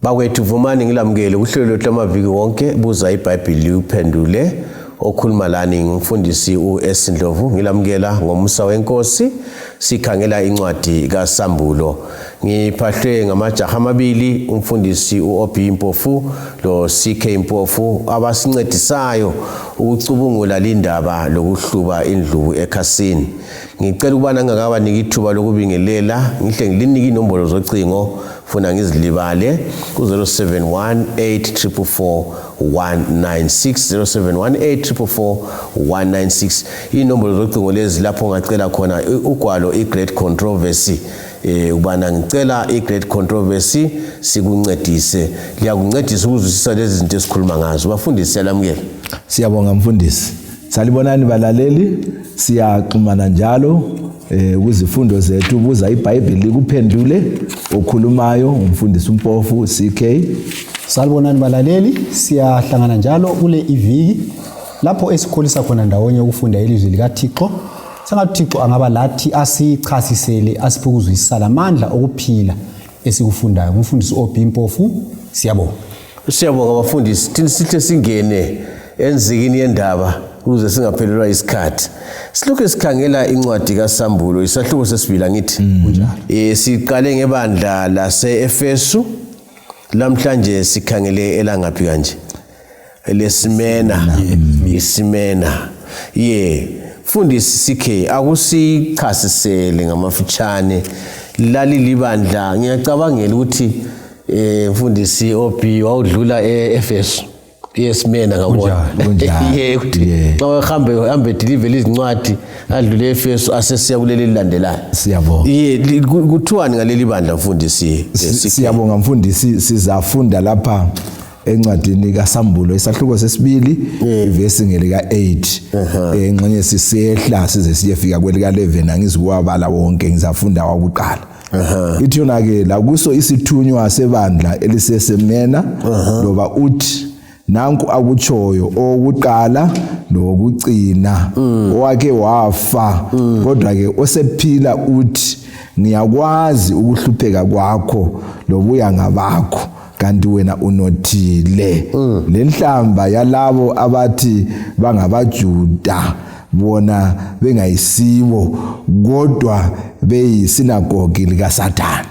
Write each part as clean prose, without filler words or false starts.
Bakwethu vumani ngilamukele kuhlelo lwamaviki wonke buza iBhayibheli uphendule okhuluma lani ngumfundisi uS Ndlovu ngilamukela ngomusa wenkosi sikhangela incwadi kaSambulo ngiphahlwe ngamajaha amabili umfundisi uOB Mpofu lo CK Mpofu abasincedisayo ukucubungula lindaba lokuhluba indlubu ekhasini ngicela ukubana ngakabaniki ithuba lokubingelela ngihle ngilinike inombolo zocingo funa ngizilibale ku-071 844 196 inombolo zocingo lezi lapho ngacela khona ugwalo iGreat Controversy ubana ngicela iGreat Controversy sikuncedise liyakuncedisa ukuzwisisa lezi zinto esikhuluma ngazo bafundisi yalamukela. Siyabonga mfundisi. Salibonani balaleli siyaxhumana njalo kuzifundo zethu buza iBhayibheli kuphendule okhulumayo umfundisi uMpofu CK. Salibonani balaleli siyahlangana njalo kule iviki lapho esikholisa khona ndawonye ukufunda ilizwi likaThixo. Sengathi uThixo angaba lathi asichasisele asiphe ukuzwisisa lamandla okuphila esikufundayo. Umfundisi uOB Mpofu siyabonga. Siyabonga abafundisi thina sihle singene enzikini yendaba ukuze singaphelelwa isikhathi. Silokhu sikhangela incwadi kaSambulo isahluko sesibili ngithi kunjalo. Siqale ngebandla lase-Efesu lamhlanje sikhangele elangaphi kanje eleSmena iSmena Fundisi CK akusichasisele ngamafutshane lali libandla ngiyacabangela ukuthi mfundisi OB wawudlula eEfesu yeSmena ngabona xa hambe deliver izincwadi adlule eEfesu asesiya kuleli lilandelayo siyabonga kuthiwani ngaleli bandla mfundisi siyabonga mfundisi sizafunda lapha encwadini kaSambulo isahluko sesibili ivesi ngelika 8 engxenye sisehla size siyefika kwelika 11 angizikwabala wonke ngizafunda wakuqala ithi yona ke la kuso isithunywa sebandla eliseSmena loba uthi nanku akutshoyo okuqala lokugcina owake wafa kodwa ke osephila uthi ngiyakwazi ukuhlupheka kwakho lobuya ngabakho kanti wena unothile lenhlamba yalabo abathi bangabaJuda bona bengayisibo kodwa beyisinagogi likaSathane.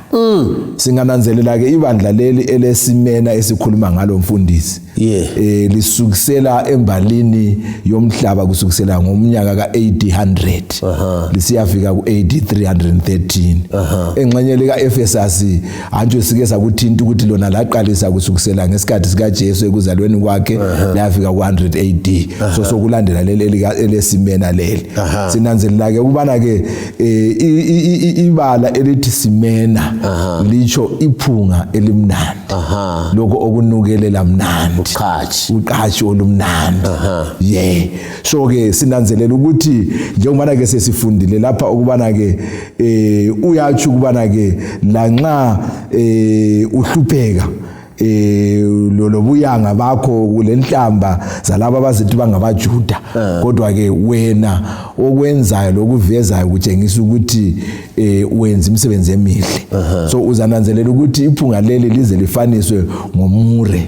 Singananzelela ke ibandla leli eleSmena esikhuluma ngalo mfundisi lisukisela embalini yomhlaba kusukisela ngomnyaka ka-800 lisiyafika ku-8313 engxenye lika-Efesus antsho sike sakuthinta ukuthi lona laqalisa kusukisela ngesikhathi sikaJesu ekuzalweni kwakhe layafika ku-100 AD sokulandela leli eleSmena leli sinanzelela ke ukubana ke ibala elithi Smena licho iphunga elimnandi lokho okunukelela mnandi uqhashi olumnandi so ke sinanzelela ukuthi njengoba ke sesifundile lapha ukubana ke uyathi ukubana ke lanxa uhlupheka lolobuyanga bakho kulenhlamba zalabo abazithi bangabaJuda kodwa ke wena okwenzayo lokuvezayo kutshengisa ukuthi wenza imisebenzi emihle so uzananzelela ukuthi iphunga leli lize lifaniswe ngomure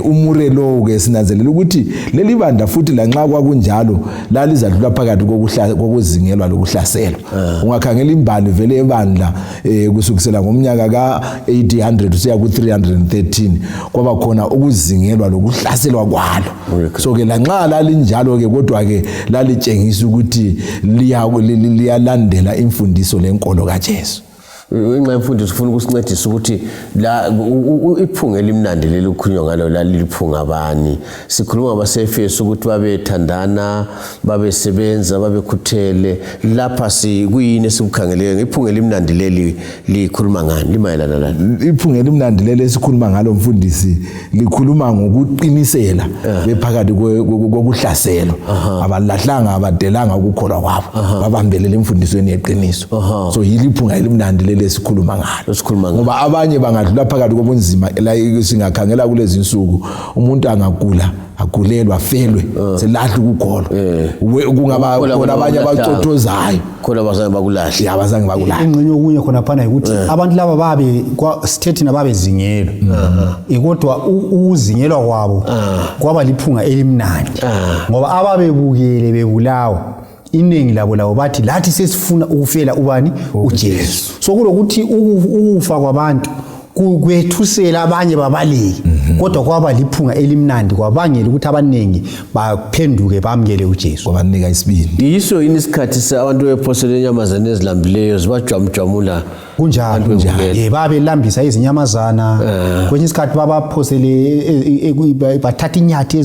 umure lo ke sinanzelela ukuthi leli bandla futhi lanxa kwakunjalo lalizadlula phakathi kokuzingelwa lokuhlaselwa ungakhangela imbali vele ebandla kusukisela ngomnyaka ka-800 usiya ku-313 kwaba khona ukuzingelwa lokuhlaselwa kwalo so ke lanxa lalinjalo ke kodwa ke lalitshengisa ukuthi liyalandela imfundiso lenkolo kaJesu. Inxa mfundisi ufuna ukusincedisa ukuthi la iphunga elimnandi leli ukhunywa ngalo laliphunga bani sikhuluma ngabaseFesu ukuthi babethandana babesebenza babekhuthele lapha sikuyini esikukhangeleyo ngephunga elimnandi leli likhuluma ngani limayelana nani iphunga elimnandi leli esikhuluma ngalo mfundisi likhuluma ngokuqinisela bephakathi kokuhlasela abalahlanga abadelanga ukukholwa kwabo babambelela emfundisweni yeqiniso so yiliphunga elimnandi leli esikhuluma ngalo ngoba abanye bangadlula phakathi kobunzima la singakhangela kulezi insuku umuntu angagula agulelwa afelwe selahla ukugolwa kungaba khona abanye abacothozayo khona abazange bakulahle yabazange bakulahle ingxenye okunye khona phana ukuthi abantu laba babe sithethina babe zingelwa kodwa ukuzingelwa kwabo kwaba liphunga elimnandi ngoba ababebukele bebulawa iningi labo bathi lathi sesifuna ukufela ubani uJesu so kulokuthi ukufa kwabantu kwethusela abanye babaleki kodwa kwaba liphunga elimnandi kwabangela ukuthi abaningi baphenduke bamkele uJesu kwabanika isibindi yiso yini isikhathi abantu bephosele inyamazana ezilambileyo zibajwamjwamula kunjalo babe lambisa izinyamazana kwenye isikhathi babaphosele bathatha inyathi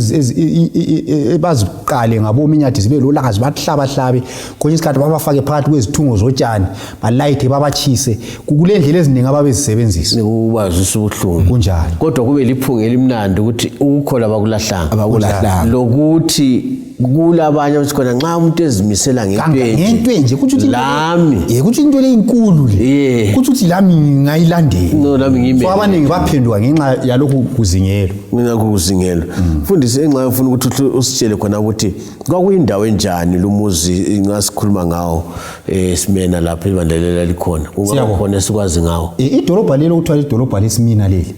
baziqale ngabo inyathi zibe lolazi bahlabahlabe kwenye isikhathi babafake phakathi kwezithungo zotshani balayithe babachise kulendlela eziningi ababezisebenzisa ubazisa ubuhlungu kunjalo kodwa kube liphunga elimnandi ukuthi ukukhola abakulahlanga lokuthi kulabanye usikhona nxa umuntu ezimisela ngento nje kuthi ukuthi lami kuthi into leyinkulu le kuthi ukuthi lami ngayilandela no lami ngime abaningi baphenduka ngenxa yalokhu kuzingelwa mina kuzingelwa mfundisi enxa ufuna ukuthi usitshele khona ukuthi kwakuyindawo enjani lumuzi ngasikhuluma ngawo Simena lapha ibandelela likhona kungakhona esikwazi ngawo idolobha lelo kuthiwa idolobha leSimina leli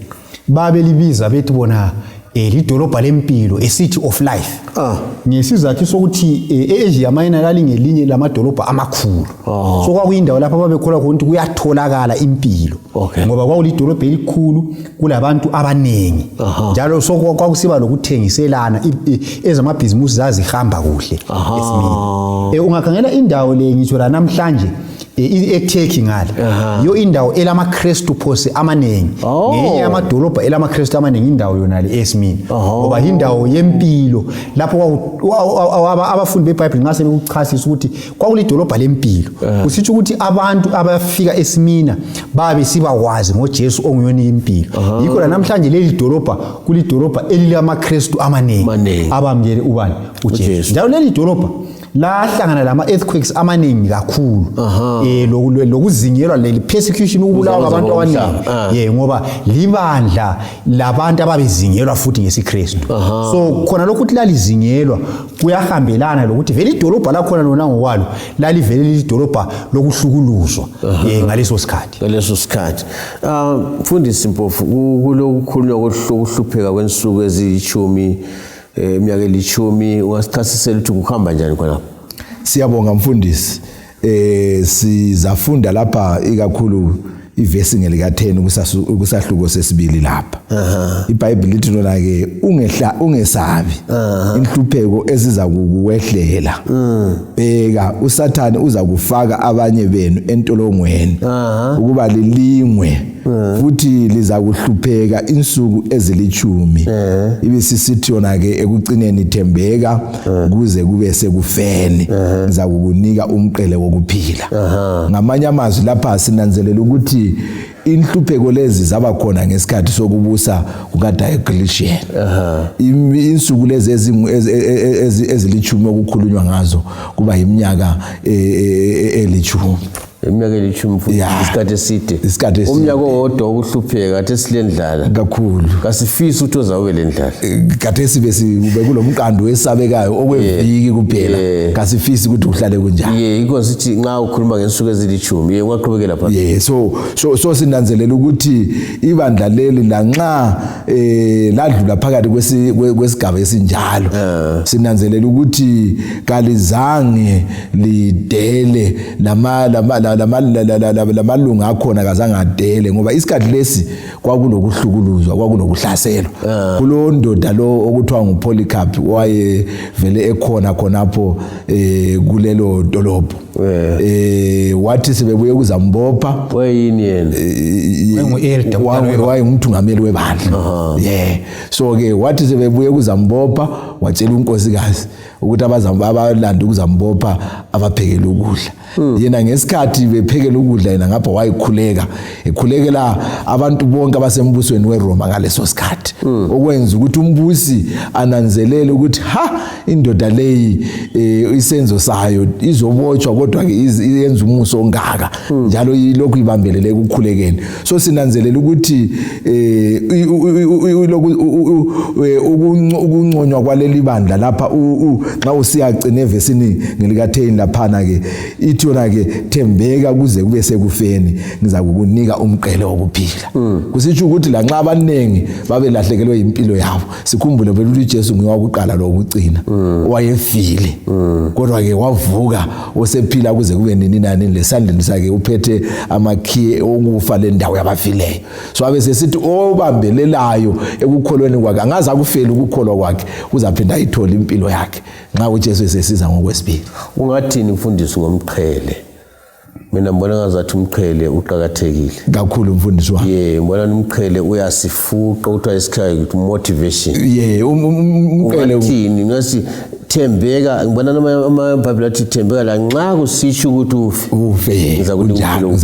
babe libiza bethi bona lidolobha lempilo a city of life ngesizathu sokuthi eAsia Minor lalingelinye lamadolobha amakhulu so kwakuyindawo lapha babekhola khona ukuthi kuyatholakala impilo ngoba kwakuyidolobha elikhulu kulabantu abanengi njalo so kwakusiba lokuthengiselana ezamabhizimusi zazihamba kuhle eSimina ungakhangela indawo le ngitsho la namhlanje eTurkey ngale yo indawo elamaKristu phose amanengi ngenye yamadolobha elamaKristu amanengi indawo yona le eSimina ngoba indawo yempilo lapho abafundi beBhayibheli nxa sebekuchasisa ukuthi kwakulidolobha lempilo kusitsho ukuthi abantu abafika eSimina babe sibakwazi ngoJesu onguyona impilo yikho la namhlanje leli dolobha kulidolobha elilamaKristu amanengi abamkele ubani uJesu njalo leli dolobha lahlangana lama earthquakes amaningi kakhulu lokuzingelwa le persecution ukubulawa kwabantu abaningi ngoba libandla labantu ababezingelwa futhi ngesiKristu so khona lokhu ukuthi lalizingelwa kuyahambelana lokuthi vele idolobha lakhona lona ngokwalo lalivele lidolobha lokuhlukuluzwa ngaleso sikhathi mfundisi Mpofu kulokukhulunywa kohlupheka kwensuku eziyishumi iminyaka elishumi ungasichasisela ukuthi kuhamba njani khona siyabonga mfundisi sizafunda lapha ikakhulu ivesi ngelika 10 ukusahluko sesibili lapha iBhayibheli lithi lona ke ungesabi inhlupheko eziza kukuwehlela bheka uSathane uza kufaka abanye benu entolongweni ukuba lilingwe futhi liza kuhlupheka insuku ezilithumi ibisisithi yona ke ekucineni thembeka kuze kube sekufeni ngiza kukunika umqele wokuphila ngamanye amazwi lapha sinanzelela ukuthi inhlupheko lezi zaba khona ngesikhathi sokubusa kukaDiocletian insuku lezi ezilithumi okukhulunywa ngazo kuba iminyaka elithumi iminyaka elithumi futhi isikhathi eside umnyaka owodwa ukuhlupheka kade silendlala kakhulu kasifisi ukuthi ozawe lendlala kade sibe kulomqando wesabekayo okweviki kuphela kasifisi ukuthi uhlale kunjani yiko sithi nxa ukhuluma ngensuku ezilithumi ungaqhubekela phambili so sinanzelela ukuthi ibandla leli lanxa ladlula phakathi kwesigaba esinjalo sinanzelela ukuthi kalizange lidele lamalunga akhona kazange adele ngoba isikhathi lesi kwakulokuhlukuluzwa kwakulokuhlaselwa kulo ndoda lo okuthiwa nguPolycarp waye vele ekhona khonapho kulelo dolobho wathi sebebuye kuzambopha wayini yena wayengumthungameli webandla so ke wathi sebebuye kuzambopha watshela unkosikazi ukuthi abalanda ukuzambopha abaphekela ukudla yena ngesikhathi bephekela ukudla yena ngapha ekhulekela abantu bonke abasembusweni weRoma ngaleso sikhathi okwenza ukuthi umbusi ananzelele ukuthi indoda leyi isenzo sayo izobotshwa kodwa ke yenza umuso ongaka njalo ilokhu ibambelele ukukhulekeni. So sinanzelela ukuthi ukunconywa kwaleli bandla lapha xa usiyagcina evesini ngelika 10 laphana ke ithi yona ke thembeka kuze kube sekufeni ngiza kukunika umqele wokuphila. Kusitsho ukuthi la nxa abanengi babelahlekelwe impilo yabo sikhumbule ukuthi uJesu ngiwakuqala lo ukugcina wayefile kodwa ke wavuka osephila kuze kube nini nani lesandleni sakhe uphethe amakhiye okufa lendawo yabafileyo. So abe sesithi obambelelayo ekukholweni kwakhe angaze akufeli ukukholwa kwakhe uzaphinda ayithola impilo yakhe nxa uJesu esesiza ngokwesibili. Ungathini mfundisi ngomqhele? Mina ngibona ngazathi umqhele uqhakathekile kakhulu mfundisi wami. Ngibona umqhele uyasifuqa uthiwa isikhaya ukuthi motivation. Umqhele uthini ngasi thembeka ngibona amaBhayibheli athi thembeka la nxa kusitsho ukuthi ufe ngiza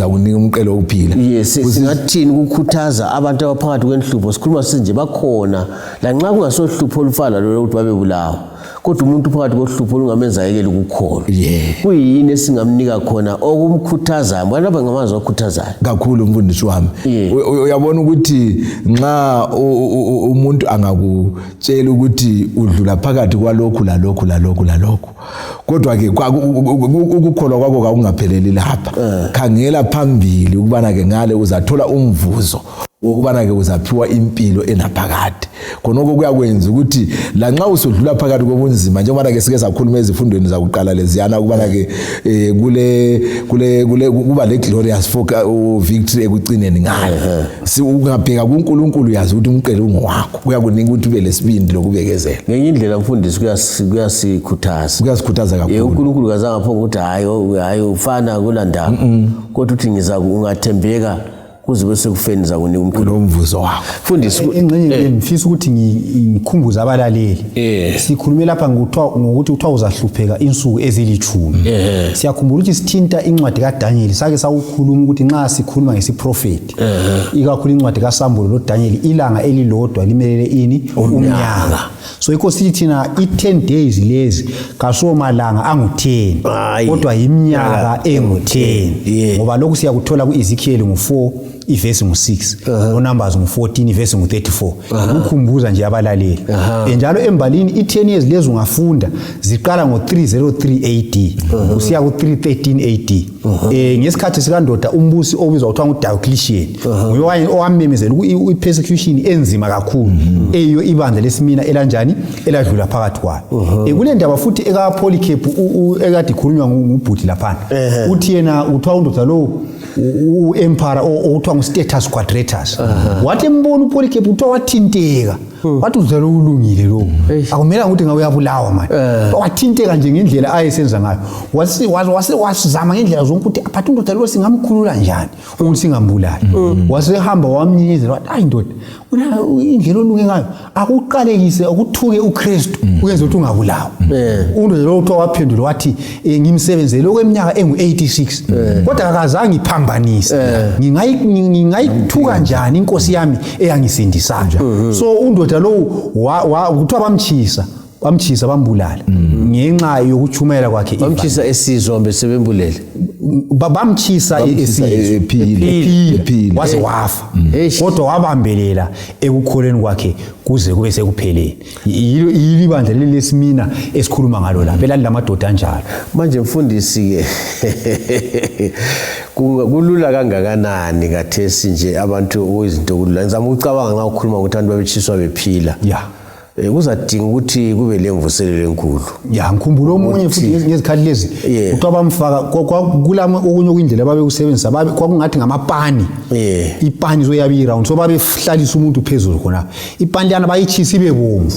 kunika umqele wokuphila. Singathini ukukhuthaza abantu abaphakathi kwenhlupho sikhuluma sinje bakhona la nxa kungasohlupho olufana lo ukuthi babebulawa kodwa umuntu phakathi kohlupho lungamenza ayekele ukukholwa. Kuyini esingamnika khona okumkhuthazayo bona bangamazi okukhuthazayo kakhulu mfundisi wami. Uyabona ukuthi nxa umuntu angakutshela ukuthi udlula phakathi kwalokhu lalokhu kodwa ke ukukholwa kwakho akungapheleli lapha. Khangela phambili ukubana ke ngale uzathola umvuzo ukubana ke uzaphiwa impilo enaphakade. Khonoko kuyakwenza ukuthi la nxa usodlula phakathi kobunzima njengoba ke sike sakhuluma ezifundweni zakuqala leziyana ukubana ke kuba le glorious victory ekucineni ngayo. Ungabheka kuNkulunkulu yazi ukuthi umqele ungowakho kuyakunika ukuthi ube lesibindi lokubekezela. Ngenye indlela mfundisi kuyasikhuthaza kakhulu. uNkulunkulu kazange aphonga ukuthi hayi ufana kulandaba kodwa uthi ungathembeka kuze bese kufeni za kunika umvuzo wakho. Mfundisi engcenye ngifisa ukuthi ngikhumbuze abalaleli. Sikhulume lapha ngokuthi uthiwa uzahlupheka insuku ezili10. Siyakhumbula ukuthi sithinta incwadi kaDaniel sake sawukhuluma ukuthi nxa sikhuluma ngesiprofeti ikakhulu incwadi kaSambulo loDaniel ilanga elilodwa limelele ini umnyaka. So yikho sithi thina i10 days lezi kaso malanga angu10 kodwa iminyaka engu10 ngoba lokhu siyakuthola kuEzekiel ngo4 ivesi ngu6 uNumbers ngu14 ivesi ngu34 ukukhumbuza nje abalaleli. Njalo embalini i10 years lezi ungafunda ziqala ngo303 AD usiya ku313 AD. Ngesikhathi sikandoda umbusi obizwa uthiwa uDiocletian nguye owamemezela ipersecution enzima kakhulu eyo ibandla lesimina elanjani eladlula phakathi kwayo. Kule ndaba futhi ekaPolycarp ekade ikhulunywa ngubhuti laphana uthi yena uthiwa undoda lo uemperor othiwa nguStatus Quadratus wathi embona uPolycarp uthiwa wathinteka wathi uzalo ulungile lo akumela ukuthi ngawe uyabulawa manje wathinteka nje ngendlela ayesenza ngayo wasizama ngendlela zonke ukuthi aphathe undoda lo singamkhulula njani ukuthi singambulali. Wasehamba wamnyinyezela wathi hayi ndoda indlela olunge ngayo akuqalekise ukuthuke uKristu uyenza ukuthi ungabulawa. Undoda lo uthiwa waphendula wathi ngimsebenzele okweminyaka engu86 kodwa akazange iphambanise ngingayithuka njani inkosi yami eyangisindisayo. So undoda lo uthiwa bamchisa bambulala ngenxa yokuchumela kwakhe. Bamchisa esizombe sebembulele bamchisa ephile waze wafa kodwa wabambelela ekukholeni kwakhe kuze kube sekupheleni. Yilo ibandla lesimina esikhuluma ngalo lapha elamadoda anjalo. Manje mfundisi ke kulula kangakanani kathesi nje abantu oyizinto kulula ngizama ukucabanga nxa ukhuluma ukuthi abantu babechiswa bephila. Kuzadinga ukuthi kube lemvuselelo enkulu. Ngikhumbula omunye futhi ngezikhathi lezi uthiwa bamfaka kulama okunye okuyindlela babekusebenzisa kwakungathi ngamapani. Ipani zoyabi round so babehlalisa umuntu phezulu khona. Ipani lana bayichisa ibe bomvu.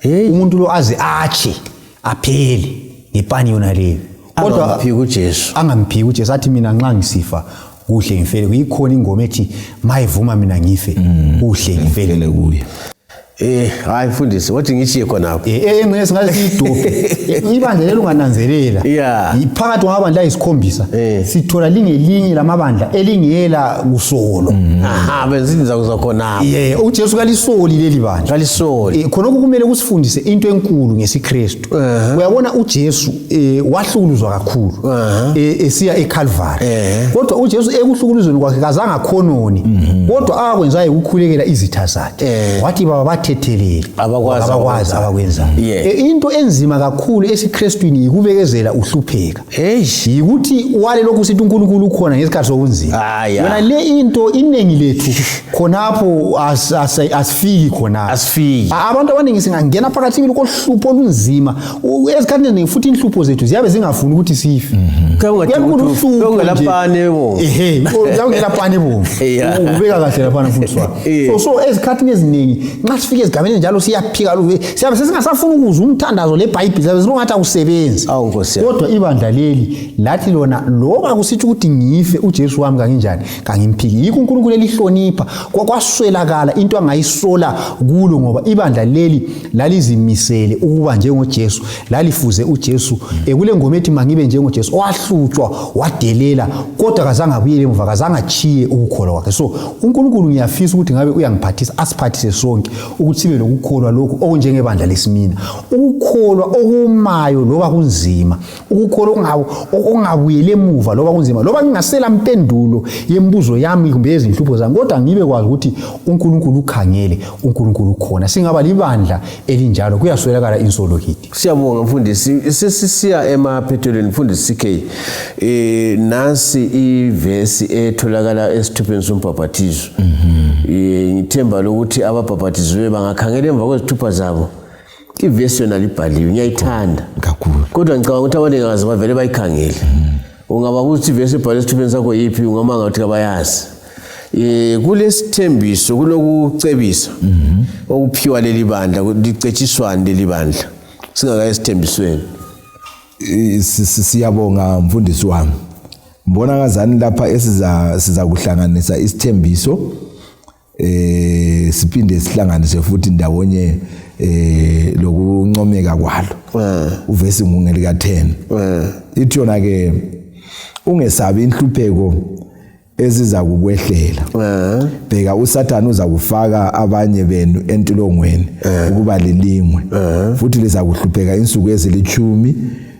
Umuntu lo aze ache aphele ngepani yona leyo. Kodwa angamphiki uJesu. Angamphiki uJesu athi mina nxa ngisifa kuhle ngifele kuyikhona ingoma ethi mayivuma mina ngife kuhle ngifele kuye. Hayi mfundisi wathi ngishiye khona lapho. Engceke singathi sidophe. Ibandla lelo ungananzelela. Yeah. Iphakathi kwamabandla ayisikhombisa. Sithola lingelinye lamabandla elingela kusolo. Benzini zakuza khona. uJesu kalisoli leli bandla. Kalisoli. Khona kumele kusifundise into enkulu ngesiKristu. Uyabona uJesu wahlukuluzwa kakhulu. Esiya eCalvary. Kodwa uJesu ekuhlukuluzweni kwakhe kazange akhononi. Kodwa akwenzayo ukukhulekela izitha zakhe. Wathi baba bathethelele abakwazi abakwenza. Into enzima kakhulu esiKristwini yikubekezela uhlupheka. Yikuthi wale lokhu sithi uNkulunkulu ukhona ngesikhathi sobunzima. Yona le into inengi lethu khonapho asifiki khona. Abantu abaningi singangena phakathi kohlupho olunzima. Esikhathini futhi inhlupho zethu ziyabe zingafuni ukuthi sife. Ungelapane bo. Ungelapane bo. Ubeka kahle lapha mfundisi wami. So esikhathini eziningi nxa sifike ezigameni njalo siyaphika siyabe sesingasafuna ukuzwa umthandazo leBhayibheli siyabe singathi awusebenzi. Kodwa ibandla leli lathi lona loba kusithi ukuthi ngife uJesu wami kanginjani kangimphiki. Yikho uNkulunkulu elihlonipha kwaswelakala into angayisola kulo ngoba ibandla leli lalizimisele ukuba njengoJesu lalifuze uJesu kule ngoma ethi mangibe njengoJesu owahlutshwa wadelela kodwa kazange abuyele emuva kazange achiye ukukholwa kwakhe. So uNkulunkulu ngiyafisa ukuthi ngabe uyangiphathisa asiphathise sonke ukuthi sibe lokukholwa lokhu okunjengebandla lesimina. Ukukholwa okumayo loba kunzima. Ukukholwa okungabuyele emuva loba kunzima. Loba ngingasela impendulo yembuzo yami kumbe ezinhlupho zami kodwa ngibe kwazi ukuthi uNkulunkulu ukhangele uNkulunkulu ukhona. Singaba libandla elinjalo kuyaswelakala insolo kithi. Siyabonga mfundisi. Sesisiya emaphethelweni mfundisi CK. Nansi ivesi etholakala esithupheni sombhaphathizo. Ngithemba lokuthi ababhaphathizwe bangakhangela emva kwezithupha zabo. Ivesi yona libhaliwe ngiyayithanda kakhulu. Kodwa ngicabanga ukuthi abantu ngaze bavele bayikhangele. Ungaba ukuthi ivesi ebhalwe esithupheni sakho yipi ungamanga ukuthi kabayazi. Kulesithembiso kulokucebisa okuphiwa leli bandla licetshiswane leli bandla singakayesithembisweni. Siyabonga mfundisi wami. Mbona ngazani lapha siza kuhlanganisa isithembiso siphinde sihlanganise futhi ndawonye lokuncomeka kwalo. Uvesi ngungeli ka10. Ithi yona ke ungesabi inhlupheko eziza kukwehlela. Bheka uSathane uza kufaka abanye benu entolongweni ukuba lilingwe. Futhi liza kuhlupheka insuku ezili10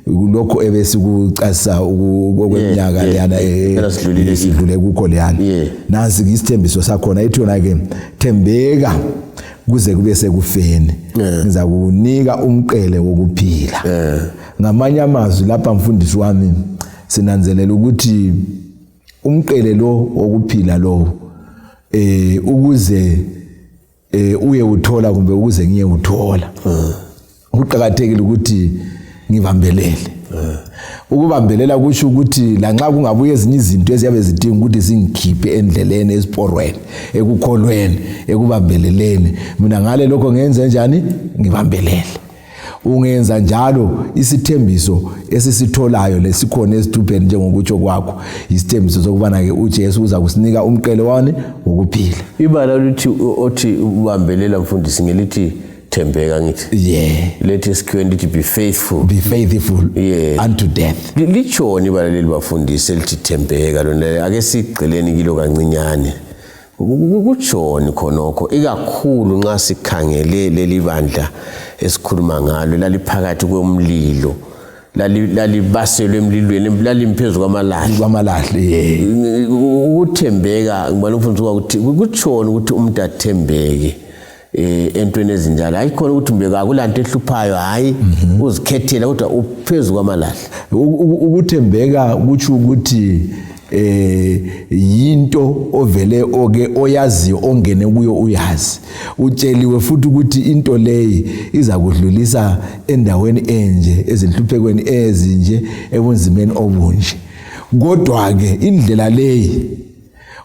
kulokho ebesikucasa okweminyaka leyana esidlule kukho leyana. Nansi isithembiso sakhona ithi yona ke thembeka kuze kube sekufeni. Ngiza kunika umqele wokuphila. Ngamanye amazwi lapha mfundisi wami sinanzelela ukuthi umqele lo wokuphila lo ukuze uye uthola kumbe ukuze ngiye uthola. Kuqhakathekile ukuthi ngibambelele. Ukubambelela kusho ukuthi lanxa kungabuye ezinye izinto eziyabe zidinga ukuthi singikhiphe endleleni esiporweni ekukholweni ekubambeleleni mina ngale lokho ngenze njani ngibambelele. Ungenza njalo isithembiso esisitholayo lesikhona esithupheni njengokutsho kwakho isithembiso sokubana ke uJesu uza kusinika umqele wani wokuphila. Ibala lithi othi ubambelela mfundisi ngelithi thembeka ngithi. Let us lithi be faithful unto death. Litshoni ibala leli bafundisi lithi thembeka lona ake sigceleni kilo kancinyane. Kutshoni khonokho ikakhulu nxa sikhangele leli bandla esikhuluma ngalo laliphakathi komlilo lalibaselwe emlilweni lalimphezulu kwamalahle. Ukuthembeka ngibona umfundisi ukuthi kutshoni ukuthi umuntu athembeke entweni ezinjalo ayikhona ukuthi umbeka kulanto ehluphayo hayi uzikhethela kodwa uphezulu kwamalahle. Ukuthembeka kutsho ukuthi yinto ovele oke oyaziyo ongene kuyo uyazi utsheliwe futhi ukuthi into leyi iza kudlulisa endaweni enje ezinhluphekweni ezinje ebunzimeni obunje. Kodwa ke indlela leyi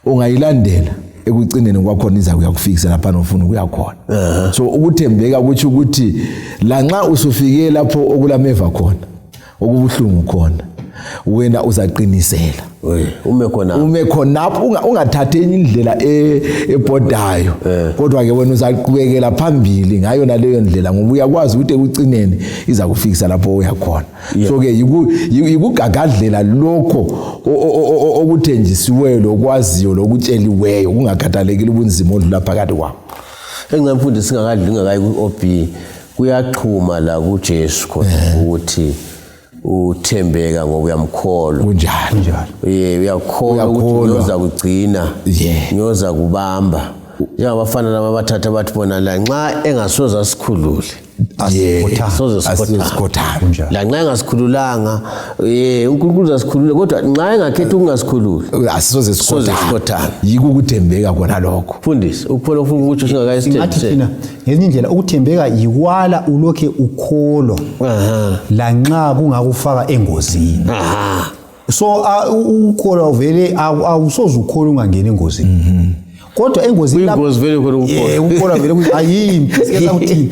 ungayilandela ekucineni kwakhona iza kuyakufikisa lapha nofuna ukuya khona. So ukuthembeka kuthi ukuthi lanxa usufike lapho okulameva khona okubuhlungu khona wena uzaqinisela ume khonapho ungathathe indlela ebhodayo kodwa ke wena uzaqhubekela phambili ngayo naleyo ndlela ngoba uyakwazi ukuthi ekucineni iza kufikisa lapho uyakhona so ke yikugagadlela lokho okuthenjisiweyo lokwaziyo lokutsheliweyo kungakhathalekile ubunzima odlula phakathi kwabo. Engizamfundisa singakayi ku-OB kuyaxhuma la kuJesu khona ukuthi uthembeka ngoba uyamkholwa kunjalo uyakholwa ukuthi uyoza kugcina uyoza kubamba njengabafana laba bathatha bathi bona la nxa engasoza sikhulule soze sikhothame la nxa engasikhululanga uNkulunkulu uzasikhulula kodwa nxa engakhetha ukungasikhulula asisoze sikhothame yikuthembeka kona lokho. Mfundisi ukuphela ufuna ukuthi singakayi sithina ngezinye indlela ukuthembeka yikwala ulokhe ukholwa la nxa kungakufaka engozini. So ukholwa vele awusoze ukholwa ungangena engozini. Kodwa engozini lapho vele ukholwa vele ukuthi ayimpi siyasa uthini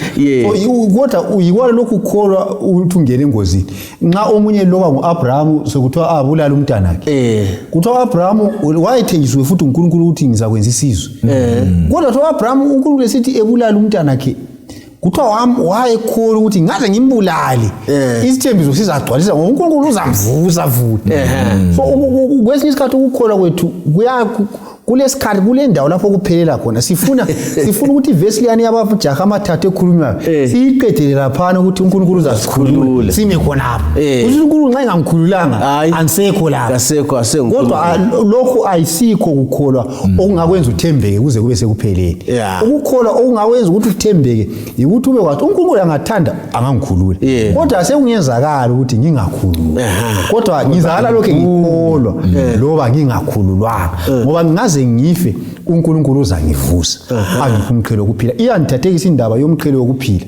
kodwa uyikwala lokhu ukholwa ukuthi ungena engozini. Nxa omunye loba nguAbraham sokuthiwa abulala umntana wakhe kuthiwa uAbraham wayethenjiswe futhi uNkulunkulu ukuthi ngizakwenza isizwe kodwa kuthiwa uAbraham uNkulunkulu esithi ebulala umntana wakhe kuthiwa wayekholwa ukuthi ngaze ngimbulale isithembiso sizagcwalisa ngoba uNkulunkulu uzamvusa futhi. So kwesinye isikhathi ukukholwa kwethu kulesikhathi kule ndawo lapho kuphelela khona sifuna ukuthi ivesi liyani yabajaha amathathu ekhulunywayo siyiqedele laphana ukuthi uNkulunkulu uzasikhulula sime khonapho ukuthi uNkulunkulu nxa engangikhululanga angisekho lapha kodwa lokho ayisikho ukukholwa okungakwenza uthembeke kuze kube sekupheleni. Ukukholwa okungakwenza ukuthi uthembeke ukuthi ube kwathi uNkulunkulu angathanda angangikhulula kodwa sekungenzakala ukuthi ngingakhululwa kodwa ngizakala lokho ngikholwa loba ngingakhululwanga ngoba ngaze ngife uNkulunkulu uzangivusa angiphe umqhele wokuphila. Iyandithathekisa indaba yomqhele wokuphila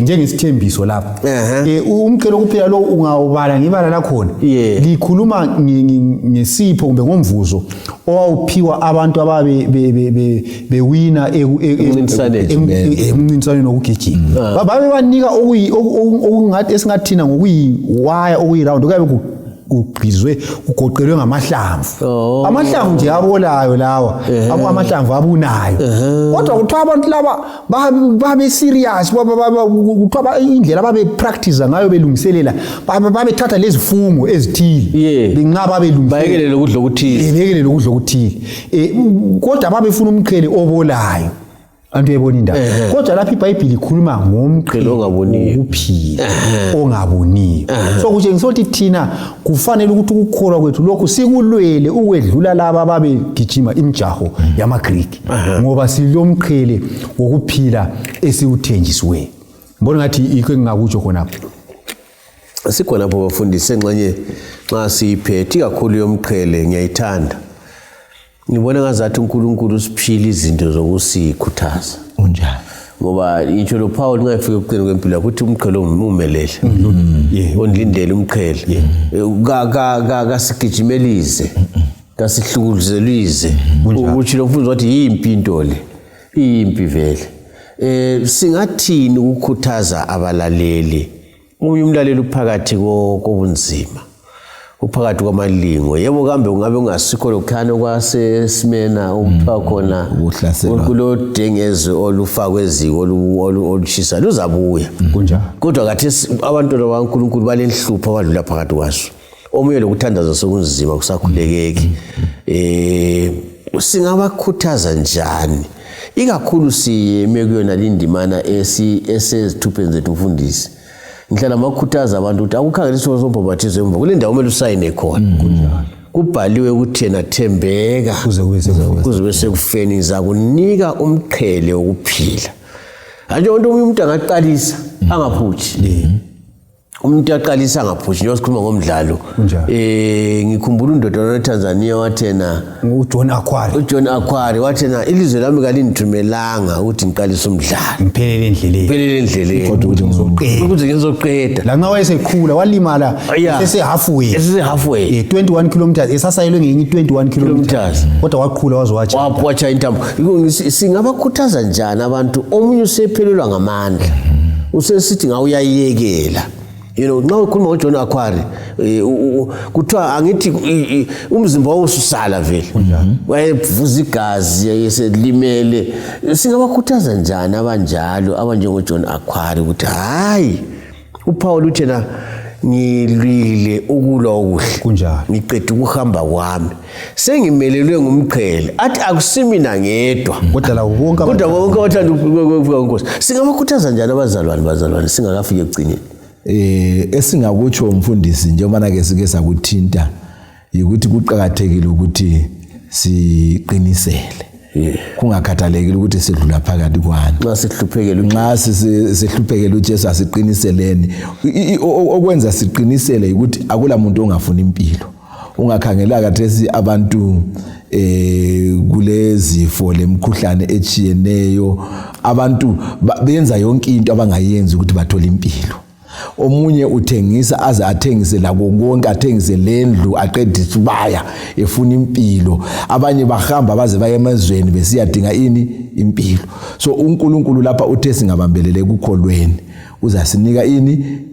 njengesithembiso lapha umqhele wokuphila lo ungawubala ngibala lakhona likhuluma ngesipho kumbe ngomvuzo owawuphiwa abantu ababe bewina emncintiswaneni wokugijima babe banika okungathi esingathina ngokuyiwaya okuyiround okuyabe kugqizwe kugoqelwe ngamahlamvu amahlamvu nje abolayo lawa amahlamvu abunayo kodwa kuthiwa abantu laba babe serious kuthiwa indlela babe practice ngayo belungiselela babe thatha lezifungo ezithile benqa babe bayekele ukudla okuthile kodwa babefuna umqhele obolayo antu ebona indaba kodwa lapha iBhayibheli ikhuluma ngomqhele wokuphila ongaboniyo. So kutshengisa ukuthi thina kufanele ukuthi ukukholwa kwethu lokhu sikulwele ukwedlula laba ababegijima imijaho yamaGriki ngoba silomqhele wokuphila esiwuthenjisiwe. Ngibona ngathi ikho engingakutsho khonapho sikhona lapho bafundise enxenye nxa siyiphethe kakhulu yomqhele ngiyayithanda. Ngibona ngazathi uNkulunkulu usiphila izinto zokusikhuthaza unjani ngoba intsho lo Paul ngayifika ukuqina kwempilo ukuthi umqhele umelele ondlindele umqhele kasigijimelize kasihlukuzelise ukuthi lo mfundo wathi yimpi into le impi vele. Singathini ukukhuthaza abalaleli umlaleli uphakathi kobunzima uphakathi kwamalingo yebo kambe ungabe ungasikho lokhana kwaseSmena upha khona kulo dengeze olufakwe eziko olushisa luzabuya kunjani kodwa kathi abantwana baNkulunkulu balenhlupho abadlula phakathi kwaso omunye lokuthandaza sokunzima kusakhulekeki singabakhuthaza njani ikakhulu siyeme kuyona lindimana esezithupeni zethu mfundisi ngihlala makhuthaza abantu ukuthi akukhangeliswe sombhabhathizo emva kule ndawo kumele usayine khona kubhaliwe ukuthi yena thembeka kuze bese kufeni ngizakunika umqhele wokuphila anje umuntu angaqalisa angaphuthi umuntu aqalisa angaphuthi njengoba sikhuluma ngomdlalo ngikhumbula undoda eTanzania wathena uJohn Akhwari wathena ilizwe lami kalindithumelanga ukuthi ngiqalise umdlalo ngiphelele endleleni ukuthi ngizoqeda la nxa wayesekhula walimala halfway 21 kilometers esasayelwe ngenye 21 kilometers kodwa waqhula wacha intambo. Singabakhuthaza njani abantu omunye usephelelwa ngamandla usesithi ngawuyayekela nxa ukhuluma ngoJohn Akhwari kuthiwa angithi umzimba wawususala vele wayevuza igazi eselimele. Singabakhuthaza njani abanjalo abanjengoJohn Akhwari ukuthi hayi uPaul uthena ngilwile ukulwa okuhle kunjalo ngiqeda ukuhamba kwami sengimelelwe ngumqhele athi akusimina ngedwa kodwa la wonke abathanda ukufika kuNkosi. Singabakhuthaza njani bazalwane singakafika ekugcineni? Esingakutsho umfundisi njengoba ke sike sakuthinta ukuthi kuqhakathekile ukuthi siqinisele kungakhathalekile ukuthi sidlula phakathi kwani. Nxa sihluphekele uJesu asiqiniseleni. Okwenza siqinisele ukuthi akula muntu ongafuni impilo. Ungakhangela kathesi abantu kulezifo lemkhuhlane echiyeneyo, abantu benza yonke into abangayenza ukuthi bathole impilo. Omunye uthengisa aze athengise lako konke, athengise lendlu aqedise baya efuna impilo. Abanye bahamba baze baye emazweni besiyadinga impilo. So uNkulunkulu lapha uthe singabambelele kukholweni uzasinika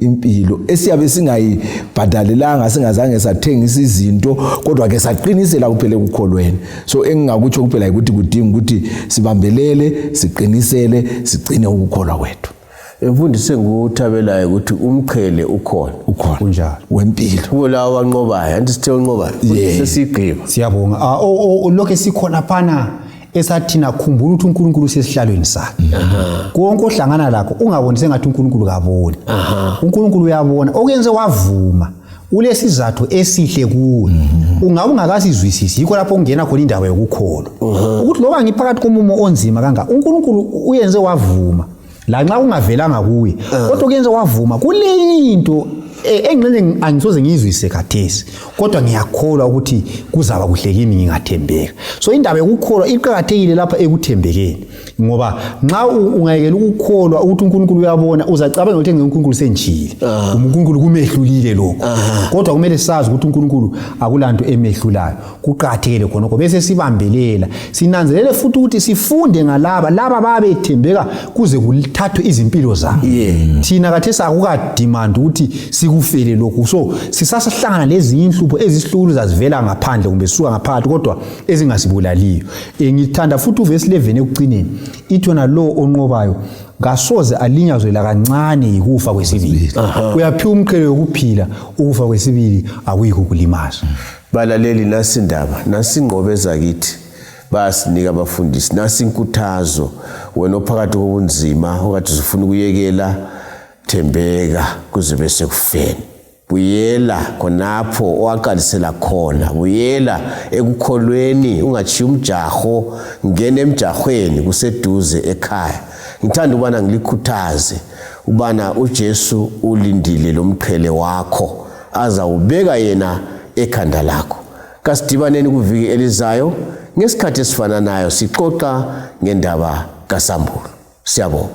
impilo esiyabe singayibhadalelanga, singazange sathengisa izinto kodwa ke saqinisela kuphela kukholweni. So engingakutsho kuphela ukuthi kudinga ukuthi sibambelele, siqinisele, sigcine ukukholwa kwethu. Emfundisi nguthabelayo ukuthi umqhele ukhona kunjalo wempilo kulawa wanqobayo anti sithe unqobayo sesigqiba. Siyabonga lokho sikhona phana esathina khumbula ukuthi uNkulunkulu usesihlalweni sakhe. Konke ohlangana lakho ungaboni sengathi uNkulunkulu kaboni. uNkulunkulu uyabona okuyenze wavuma ulesizathu esihle kuwe. Ungabe ungakasizwisisi yikho lapho ungena khona indaba yokukholwa ukuthi loba ngiphakathi komumo onzima kanga uNkulunkulu uyenze wavuma la nxa ungavelanga kuwe kodwa kuyenze wavuma kule into engqenye angisoze ngizwise khathesi kodwa ngiyakholwa ukuthi kuzaba kuhle kimi ngingathembeka. So indaba yokukholwa iqhakathekile lapha ekuthembekeni ngoba nxa ungayekela ukukholwa ukuthi uNkulunkulu uyabona uzacabanga ukuthi uNkulunkulu senjile uNkulunkulu kumehlulile lokho kodwa kumele sazi ukuthi uNkulunkulu akulanto emehlulayo. Kuqhakathekile khonokho bese sibambelela sinanzelele futhi ukuthi sifunde ngalaba babethembeka kuze kuthathwe izimpilo zabo. Thina khathesi akukademand ukuthi sikufele lokhu. So sisasahlangana lezi inhlupho ezisihlukulu zazivela ngaphandle kumbe suka ngaphakathi kodwa ezingasibulaliyo. Ngithanda futhi uverse 11 ekugcineni ithi wona lo onqobayo ngasoze alinyazwela kancane yikufa kwesibili. Uyaphiwa umqhele wokuphila, ukufa kwesibili akuyikho kulimaza. Balaleli nasi indaba nasi ingqobeza kithi basinika abafundisi nasi inkuthazo wena ophakathi kobunzima okathi ufuna ukuyekela thembeka kuze bese kufeni. Buyela khonapho owaqalisela khona, buyela ekukholweni ungachiya umjaho, ngene emjahweni kuseduze ekhaya. Ngithanda ubana ngilikhuthaze ubana uJesu ulindile lomqhele wakho azawubeka yena ekhanda lakho. Kasidibaneni kuviki elizayo ngesikhathi esifana nayo sixoxa ngendaba kaSambulo. Siyabonga.